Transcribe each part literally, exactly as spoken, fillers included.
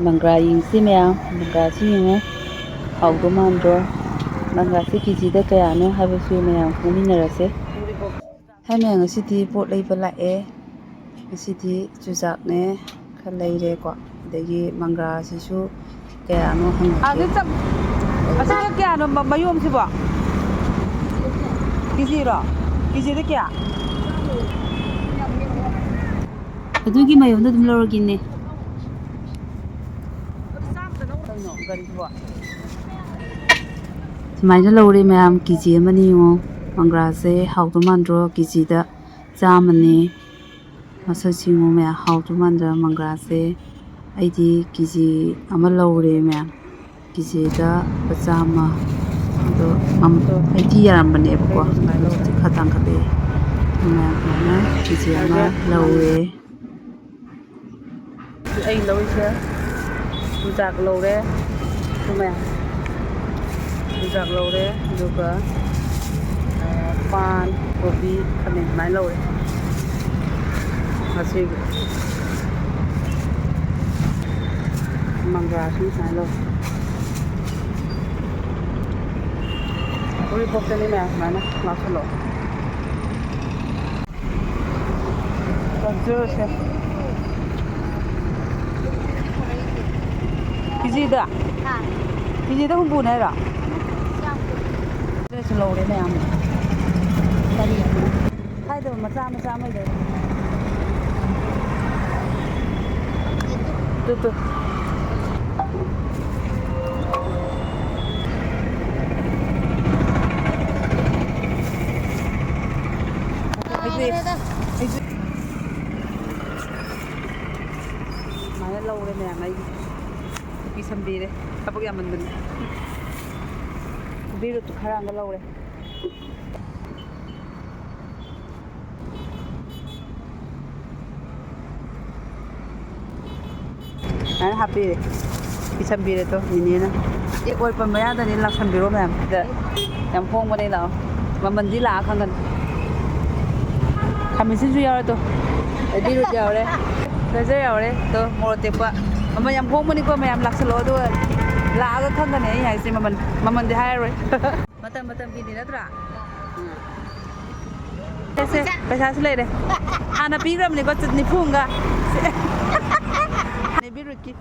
ꯃꯪꯒ꯭ꯔꯥ ꯌꯦꯡꯁꯤ ꯃꯌꯥꯝ, ꯃꯪꯒ꯭ꯔꯥꯁꯤ ꯌꯦꯡꯉꯨ, ꯍꯥꯎꯗꯧ ꯃꯥꯟꯗ꯭ꯔꯣ? ꯃꯪꯒ꯭ꯔꯥꯁꯤ ꯀꯦꯖꯤꯗ ꯀꯌꯥꯅꯣ ꯍꯥꯏꯕꯁꯨ ꯃꯌꯥꯝ ꯈꯪꯃꯤꯟꯅꯔꯁꯦ꯫ ꯍꯥꯏ ꯃꯌꯥꯝ, ꯉꯁꯤꯗꯤ ꯄꯣꯠ ꯂꯩꯕ ꯂꯥꯛꯑꯦ꯫ ꯉꯁꯤꯗꯤ ꯆꯨꯖꯥꯛꯅꯦ ꯈꯔ ꯂꯩꯔꯦꯀꯣ, ꯑꯗꯒꯤ ꯃꯪꯒ꯭ꯔꯥꯁꯤꯁꯨ ꯀꯌꯥꯅꯣ ꯍꯪꯉꯛꯀꯦ꯫ ꯑꯗꯨ ꯆꯞ-, ꯑꯁꯤꯅ ꯀꯌꯥꯅꯣ ꯃ-, ꯃꯌꯣꯝꯁꯤꯕꯣ? ꯀꯦꯖꯤꯔꯣ? ꯀꯦꯖꯤꯗ ꯀꯌꯥ? ꯑꯗꯨꯒꯤ ꯃꯌꯣꯝꯗꯣ ꯑꯗꯨꯝ ꯂꯧꯔꯒꯦꯅꯦ꯫ ꯀꯩꯅꯣ ꯒꯥꯔꯤꯁꯤꯕꯣ? ꯁꯨꯃꯥꯏꯅ ꯂꯧꯔꯦ ꯃꯌꯥꯝ, ꯀꯦꯖꯤ ꯑꯃꯅꯤ ꯌꯦꯡꯉꯣ꯫ ꯃꯪꯒ꯭ꯔꯥꯁꯦ ꯍꯥꯎꯗꯧ ꯃꯥꯟꯗ꯭ꯔꯣ? ꯀꯦꯖꯤꯗ ꯆꯥꯝꯃꯅꯤ꯫ ꯃꯁꯛꯁꯤ ꯌꯦꯡꯉꯣ ꯃꯌꯥꯝ, ꯍꯥꯎꯗꯧ ꯃꯥꯟꯗ꯭ꯔꯥ ꯃꯪꯒ꯭ꯔꯥꯁꯦ? ꯑꯩꯗꯤ ꯀꯦꯖꯤ ꯑꯃ ꯂꯧꯔꯦ ꯃꯌꯥꯝ, ꯀꯦꯖꯤꯗ ꯂꯨꯄꯥ ꯆꯥꯝꯃ꯫ ꯑꯗꯣ ꯑꯝ-, ꯑꯩꯠꯇꯤ ꯌꯥꯔꯝꯕꯅꯦꯕꯀꯣ, ꯍꯧꯖꯤꯛꯇꯤ ꯈꯔ ꯇꯥꯡꯈꯠꯂꯛꯑꯦ꯫ ꯃꯌꯥꯝ ꯁꯨꯃꯥꯏꯅ ꯀꯦꯖꯤ ꯑꯃ ꯂꯧꯔꯦ꯫ ꯑꯩ ꯂꯧꯔꯤꯁꯦ ꯆꯨꯖꯥꯛ ꯂꯧꯔꯦ, ꯁꯨꯃꯥꯏꯅ ꯆꯨꯖꯥꯛ ꯂꯧꯔꯦ, ꯑꯗꯨꯒ, ꯑ, ꯄꯥꯟ, ꯀꯣꯕꯤ, ꯈꯥꯃꯦꯟ ꯁꯨꯃꯥꯏꯅ ꯂꯧꯔꯦ꯫ ꯉꯁꯤꯒꯤ ꯃꯪꯒ꯭ꯔꯥꯁꯨ ꯁꯨꯃꯥꯏꯅ ꯂꯧꯔꯦ꯫ ꯎꯔꯤꯄꯣꯛꯇꯅꯤ ꯃꯌꯥꯝ ꯁꯨꯃꯥꯏꯅ ꯂꯥꯛꯁꯜꯂꯣ꯫ ꯒꯖꯔꯁꯦ꯫ ꯀꯦꯖꯤꯗ? ꯍꯥ? ꯀꯦꯖꯤꯗ ꯍꯨꯝꯐꯨꯅꯦ ꯍꯥꯏꯔꯣ? ꯒꯖꯔꯁꯨ ꯂꯧꯔꯦ ꯃꯌꯥꯝ꯫ ꯀꯔꯤ? ꯍꯥꯏꯗꯕ ꯃꯆꯥ ꯃꯆꯥ ꯑꯃ ꯂꯩꯔꯦ꯫ Two, two. ꯑꯩꯁꯨ, ꯑꯩꯁꯨ ꯁꯨꯃꯥꯏꯅ ꯂꯧꯔꯦ ꯃꯌꯥꯝ, ꯑꯩꯒꯤ ꯄꯤꯁꯟꯕꯤꯔꯦ, ꯊꯕꯛ ꯌꯥꯝꯃꯟꯗꯅ꯫ ꯕꯤꯔꯨꯠ ꯈꯔ ꯑꯃꯒ ꯂꯧꯔꯦ꯫ ꯁꯨꯃꯥꯏꯅ ꯍꯥꯞꯄꯤꯔꯦ, ꯄꯤꯁꯟꯕꯤꯔꯦ꯫ ꯇꯣ ꯅꯤꯅꯦꯅ ꯑꯦ ꯑꯣꯏ ꯄꯟꯕ ꯌꯥꯗꯅꯤ, ꯂꯥꯛꯁꯟꯕꯤꯔꯣ ꯃꯌꯥꯝ꯫ ꯁꯤꯗ ꯌꯥꯝ ꯍꯣꯡꯕꯅꯦ, ꯂꯥꯛꯑꯣ꯫ ꯃꯃꯜꯗꯤ ꯂꯥꯛꯑ ꯈꯪꯒꯅꯤ꯫ ꯈꯥꯃꯦꯟꯁꯤꯟꯁꯨ ꯌꯥꯎꯔꯦ꯫ ꯇꯣ ꯕꯤꯔꯨꯠ ꯌꯥꯎꯔꯦ, ꯒꯖꯔ ꯌꯥꯎꯔꯦ꯫ ꯇꯣ ꯃꯣꯔꯣꯛ ꯑꯇꯦꯛꯄ꯫ ꯃꯃꯜ ꯌꯥꯝ ꯍꯣꯡꯕꯅꯤꯀꯣ, ꯃꯌꯥꯝ ꯂꯥꯛꯁꯜꯂꯣ, ꯑꯗꯨꯒ ꯂꯥꯛꯑꯒ ꯈꯪꯒꯅꯤ ꯑꯩ ꯍꯥꯏꯁꯦ ꯃꯃꯜ꯫ ꯃꯃꯜꯗꯤ ꯍꯥꯏꯔꯔꯣꯏ꯫ ꯃꯇꯝ ꯃꯇꯝꯒꯤꯅꯤ ꯅꯠꯇ꯭ꯔꯥ? ꯁꯦ, ꯁꯦ, ꯄꯩꯁꯥꯁꯨ ꯂꯩꯔꯦ꯫ ꯍꯥꯟꯅ ꯄꯤꯈ꯭ꯔꯕꯅꯤꯀꯣ, ꯆꯠ ꯅꯤꯐꯨ ꯑꯃꯒ꯫ ꯁꯦ꯫ ꯅꯦꯕꯤꯔꯨꯠꯀꯤ꯫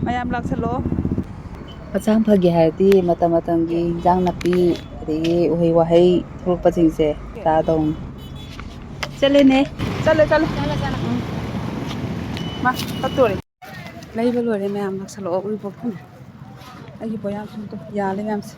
ꯃꯌꯥꯝ ꯂꯥꯛꯁꯜꯂꯣ꯫ ꯍꯛꯆꯥꯡ ꯐꯒꯦ ꯍꯥꯏꯔꯗꯤ ꯃꯇꯝ ꯃꯇꯝꯒꯤ ꯏꯟꯖꯥꯡ ꯅꯥꯄꯤ, ꯑꯗꯒꯤ ꯎꯍꯩ ꯋꯥꯍꯩ ꯊꯣꯛꯂꯛꯄꯁꯤꯡꯁꯦ ꯆꯥꯗꯧꯅꯤ꯫ ꯆꯠꯂꯦꯅꯦ꯫ ꯆꯠꯂꯦ, ꯆꯠꯂꯦ꯫ ꯎꯝ꯫ ꯃꯥ, ꯆꯠꯇꯣꯔꯦ꯫ ꯂꯩꯕ ꯂꯣꯏꯔꯦ ꯃꯌꯥꯝ, ꯂꯥꯛꯁꯜꯂꯛꯑꯣ ꯎꯔꯤꯄꯣꯛ ꯐꯝ꯫ ꯑꯩꯒꯤ ꯄꯣꯌꯥꯝꯁꯤꯡꯗꯣ ꯌꯥꯜꯂꯦ ꯃꯌꯥꯝꯁꯦ꯫